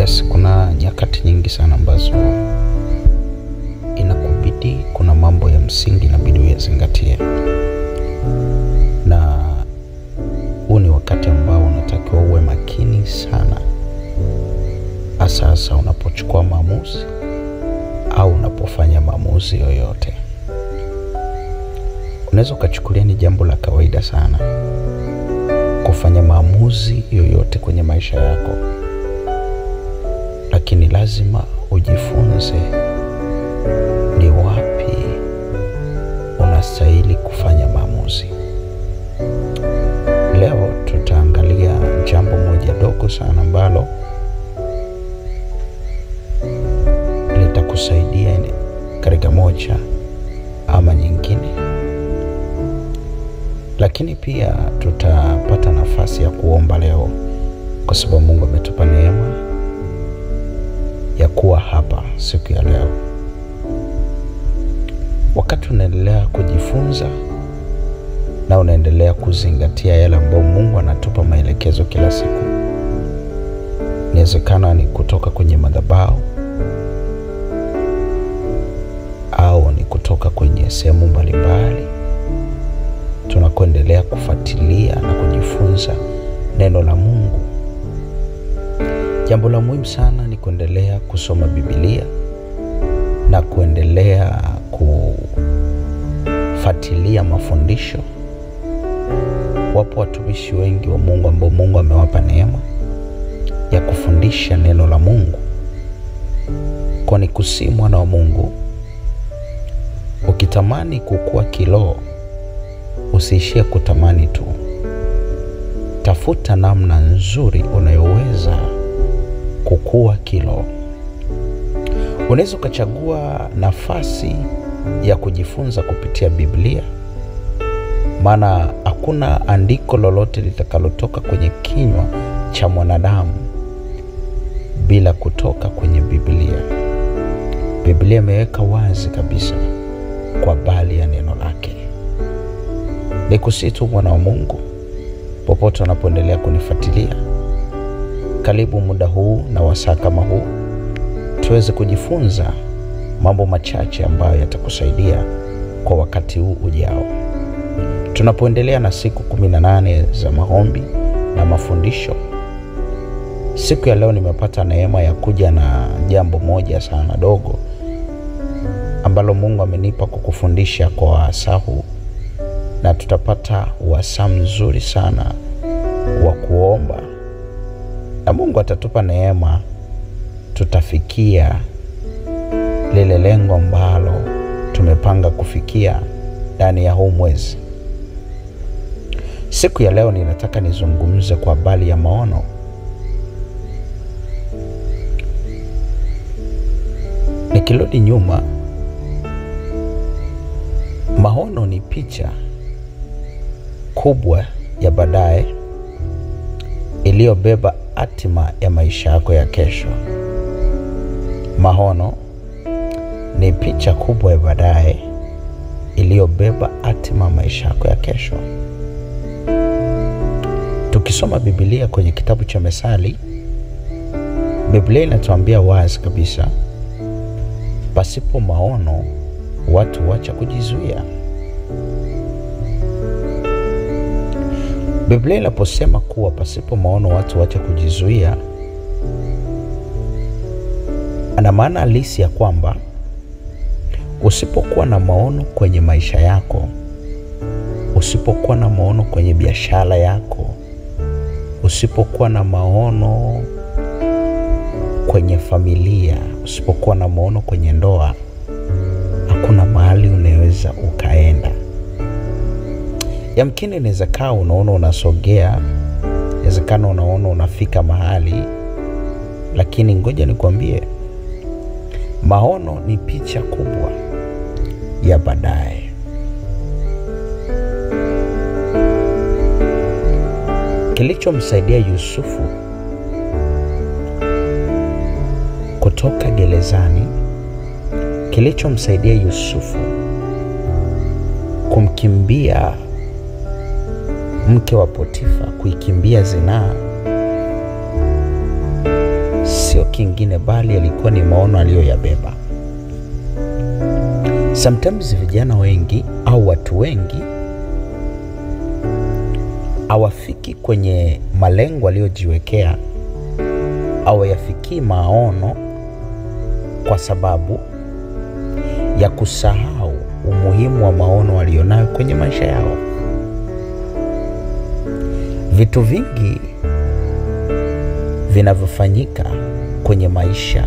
Yes, kuna nyakati nyingi sana ambazo inakubidi, kuna mambo ya msingi inabidi uyazingatie, na huu ni wakati ambao unatakiwa uwe makini sana, hasa hasa unapochukua maamuzi au unapofanya maamuzi yoyote. Unaweza ukachukulia ni jambo la kawaida sana kufanya maamuzi yoyote kwenye maisha yako, lakini lazima ujifunze ni wapi unastahili kufanya maamuzi. Leo tutaangalia jambo moja dogo sana ambalo litakusaidia katika moja ama nyingine, lakini pia tutapata nafasi ya kuomba leo kwa sababu Mungu ametupa neema ya kuwa hapa siku ya leo. Wakati unaendelea kujifunza na unaendelea kuzingatia yale ambayo Mungu anatupa maelekezo kila siku, inawezekana ni kutoka kwenye madhabahu au ni kutoka kwenye sehemu mbalimbali, tunakoendelea kufuatilia na kujifunza neno la Mungu. Jambo la muhimu sana ni kuendelea kusoma Biblia na kuendelea kufuatilia mafundisho. Wapo watumishi wengi wa Mungu ambao Mungu amewapa neema ya kufundisha neno la Mungu. Kwa ni kusihi mwana wa Mungu, ukitamani kukua kiroho, usiishie kutamani tu. Tafuta namna nzuri unayoweza kukua kiroho. Unaweza ukachagua nafasi ya kujifunza kupitia Biblia, maana hakuna andiko lolote litakalotoka kwenye kinywa cha mwanadamu bila kutoka kwenye Biblia. Biblia imeweka wazi kabisa kwa bali ya neno lake. Nikusihi tu mwana wa Mungu, popote unapoendelea kunifuatilia, karibu muda huu na wasaa kama huu tuweze kujifunza mambo machache ambayo yatakusaidia kwa wakati huu ujao. Tunapoendelea na siku 18 za maombi na mafundisho, siku ya leo nimepata neema ya kuja na jambo moja sana dogo ambalo Mungu amenipa kukufundisha kwa wasaa huu, na tutapata wasaa mzuri sana wa kuomba, na Mungu atatupa neema, tutafikia lile lengo ambalo tumepanga kufikia ndani ya huu mwezi. Siku ya leo ninataka nizungumze kwa habari ya maono. Nikirudi nyuma, maono ni picha kubwa ya baadaye iliyobeba hatima ya maisha yako ya kesho. Maono ni picha kubwa ya baadaye iliyobeba hatima maisha yako ya kesho. Tukisoma Biblia kwenye kitabu cha Methali, Biblia inatuambia wazi kabisa, pasipo maono watu wacha kujizuia. Biblia inaposema kuwa pasipo maono watu wacha kujizuia, ana maana halisi ya kwamba usipokuwa na maono kwenye maisha yako, usipokuwa na maono kwenye biashara yako, usipokuwa na maono kwenye familia, usipokuwa na maono kwenye ndoa, hakuna mahali unaweza ukaenda. Yamkini inaweza kaa unaona unasogea, inawezekana unaona unafika mahali, lakini ngoja nikwambie, maono ni picha kubwa ya baadaye. Kilichomsaidia Yusufu kutoka gerezani, kilichomsaidia Yusufu kumkimbia mke wa Potifa, kuikimbia zinaa, sio kingine bali yalikuwa ni maono aliyoyabeba. Sometimes vijana wengi au watu wengi hawafiki kwenye malengo aliyojiwekea, hawayafikii maono kwa sababu ya kusahau umuhimu wa maono walionayo kwenye maisha yao. Vitu vingi vinavyofanyika kwenye maisha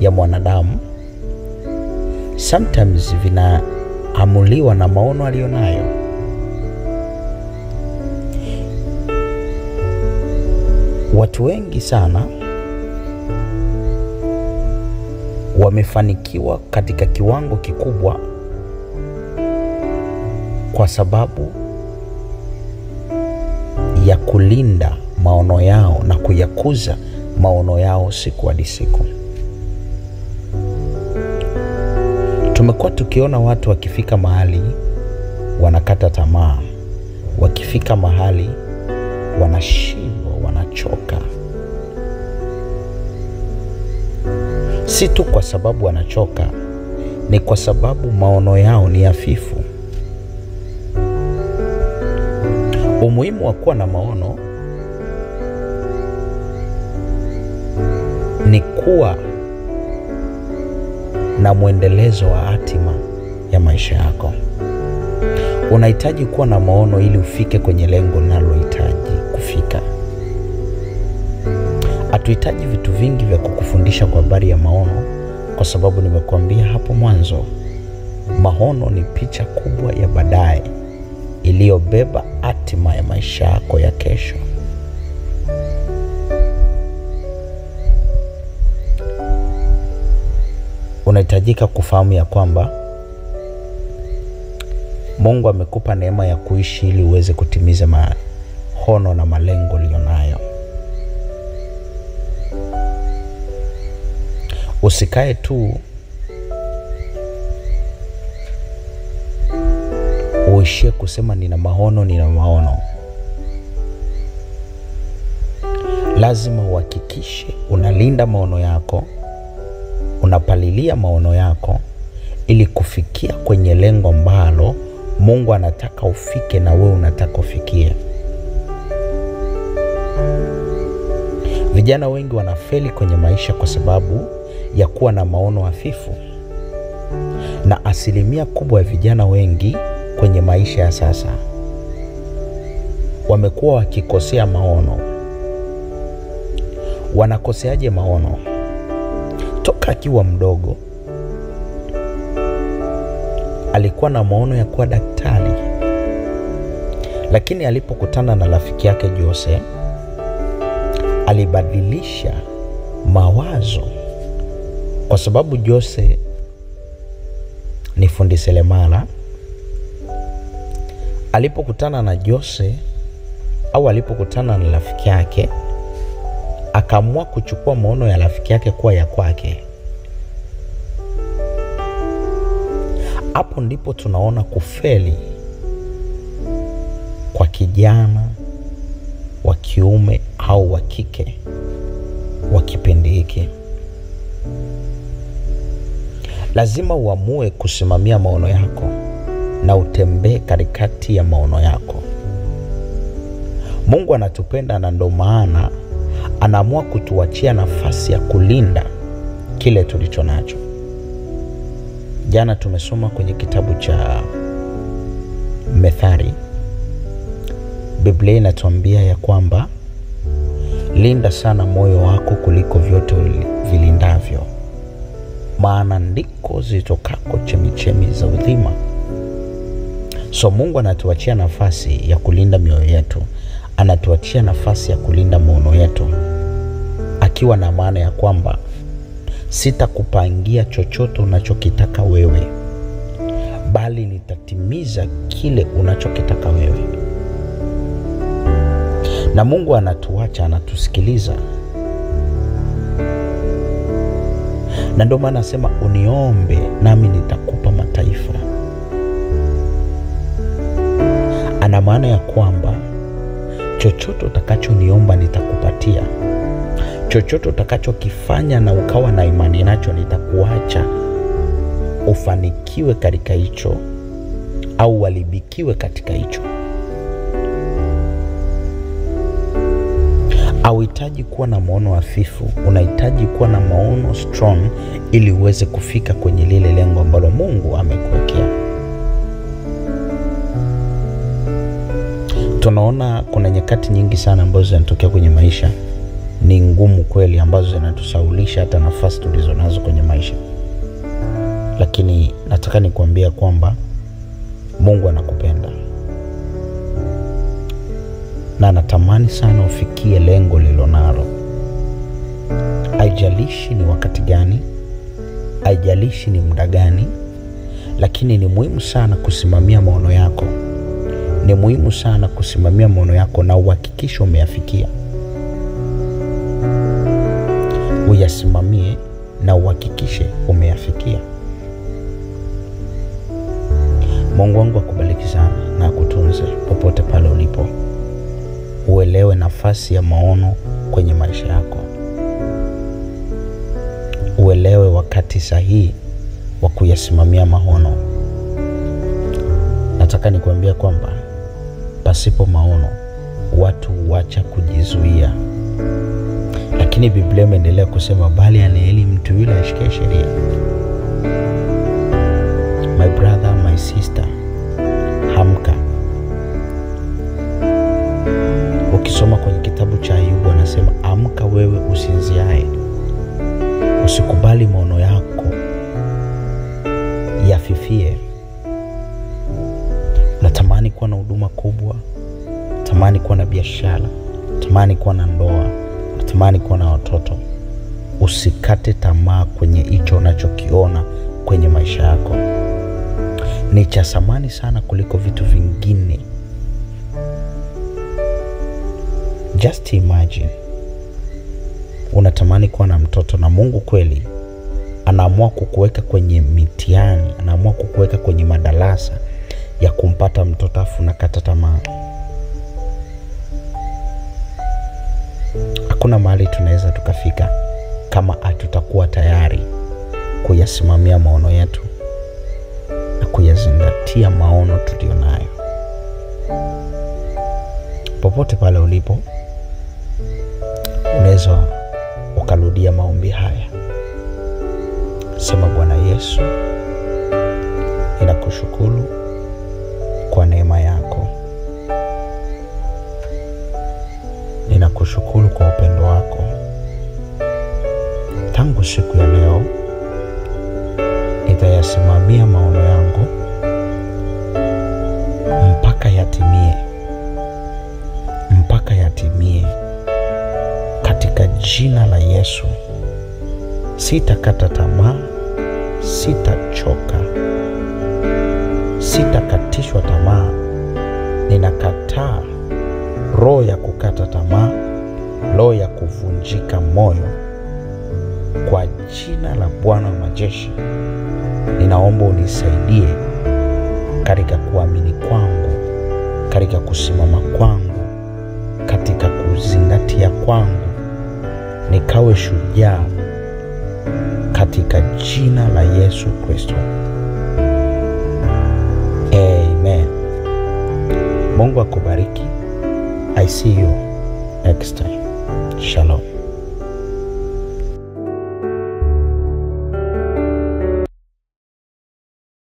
ya mwanadamu sometimes vinaamuliwa na maono alionayo. Watu wengi sana wamefanikiwa katika kiwango kikubwa kwa sababu ya kulinda maono yao na kuyakuza maono yao siku hadi siku. Tumekuwa tukiona watu wakifika mahali wanakata tamaa, wakifika mahali wanashindwa, wanachoka. Si tu kwa sababu wanachoka, ni kwa sababu maono yao ni hafifu. Umuhimu wa kuwa na maono ni kuwa na mwendelezo wa hatima ya maisha yako. Unahitaji kuwa na maono ili ufike kwenye lengo unalohitaji kufika. Hatuhitaji vitu vingi vya kukufundisha kwa habari ya maono, kwa sababu nimekuambia hapo mwanzo, maono ni picha kubwa ya baadaye iliyobeba hatima ya maisha yako ya kesho. Unahitajika kufahamu ya kwamba Mungu amekupa neema ya kuishi ili uweze kutimiza maono na malengo ulionayo. Usikae tu uishie kusema nina maono, nina maono. Lazima uhakikishe unalinda maono yako, unapalilia maono yako ili kufikia kwenye lengo ambalo Mungu anataka ufike na wewe unataka ufikie. Vijana wengi wanafeli kwenye maisha kwa sababu ya kuwa na maono hafifu. Na asilimia kubwa ya vijana wengi kwenye maisha ya sasa wamekuwa wakikosea maono. Wanakoseaje maono? Toka akiwa mdogo alikuwa na maono ya kuwa daktari, lakini alipokutana na rafiki yake Jose alibadilisha mawazo, kwa sababu Jose ni fundi seremala. Alipokutana na Jose au alipokutana na rafiki yake, akaamua kuchukua maono ya rafiki yake kuwa ya kwake. Hapo ndipo tunaona kufeli kwa kijana wa kiume au wa kike wa kipindi hiki. Lazima uamue kusimamia maono yako na utembee katikati ya maono yako. Mungu anatupenda na ndo maana anaamua kutuachia nafasi ya kulinda kile tulicho nacho. Jana tumesoma kwenye kitabu cha Methali. Biblia inatuambia ya kwamba linda sana moyo wako kuliko vyote vilindavyo, maana ndiko zitokako chemichemi za uzima. So Mungu anatuachia nafasi ya kulinda mioyo yetu, anatuachia nafasi ya kulinda maono yetu, akiwa na maana ya kwamba sitakupangia chochote unachokitaka wewe, bali nitatimiza kile unachokitaka wewe. Na Mungu anatuacha, anatusikiliza. Na ndio maana anasema uniombe nami nitakupa mataifa. Ana maana ya kwamba chochote utakachoniomba nitakupatia, Chochote utakachokifanya na ukawa na imani nacho, nitakuacha ufanikiwe katika hicho au walibikiwe katika hicho. Hauhitaji kuwa na maono hafifu, unahitaji kuwa na maono strong ili uweze kufika kwenye lile lengo ambalo Mungu amekuwekea. Tunaona kuna nyakati nyingi sana ambazo zinatokea kwenye maisha ni ngumu kweli, ambazo zinatusaulisha hata nafasi tulizonazo kwenye maisha. Lakini nataka nikuambia kwamba Mungu anakupenda na anatamani sana ufikie lengo lilonalo. Haijalishi ni wakati gani, haijalishi ni muda gani, lakini ni muhimu sana kusimamia maono yako. Ni muhimu sana kusimamia maono yako na uhakikishe umeyafikia. Uyasimamie na uhakikishe umeyafikia. Mungu wangu akubariki sana na akutunze popote pale ulipo. Uelewe nafasi ya maono kwenye maisha yako. Uelewe wakati sahihi wa kuyasimamia maono. Nataka nikuambia kwamba pasipo maono watu huacha kujizuia. Lakini Biblia imeendelea kusema, bali anaheri mtu yule ashikaye sheria. My brother, my sister, amka. Ukisoma kwenye kitabu cha Ayubu anasema, amka wewe usinziaye. Usikubali maono yako yafifie. Natamani kuwa na huduma kubwa, tamani kuwa na biashara, tamani kuwa na ndoa, natamani kuwa na watoto. Usikate tamaa kwenye hicho unachokiona kwenye maisha yako. Ni cha thamani sana kuliko vitu vingine. Just imagine, unatamani kuwa na mtoto na Mungu kweli anaamua kukuweka kwenye mitihani, anaamua kukuweka kwenye madarasa ya kumpata mtoto, afu unakata tamaa. Hakuna mahali tunaweza tukafika kama hatutakuwa tayari kuyasimamia maono yetu na kuyazingatia maono tulionayo. Popote pale ulipo, unaweza ukarudia maombi haya. Sema, Bwana Yesu, ninakushukuru kwa neema yako. Ninakushukuru kwa upendo wako. Tangu siku ya leo nitayasimamia maono yangu mpaka yatimie. Mpaka yatimie. Katika jina la Yesu, sitakata tamaa, sitachoka, sitakatishwa tamaa. Ninakataa roho ya kukata tamaa, roho ya kuvunjika moyo. Kwa jina la Bwana wa majeshi, ninaomba unisaidie katika kuamini kwangu, katika kusimama kwangu, katika kuzingatia kwangu, nikawe shujaa katika jina la Yesu Kristo. Amen. Mungu akubariki. I see you next time. Shalom.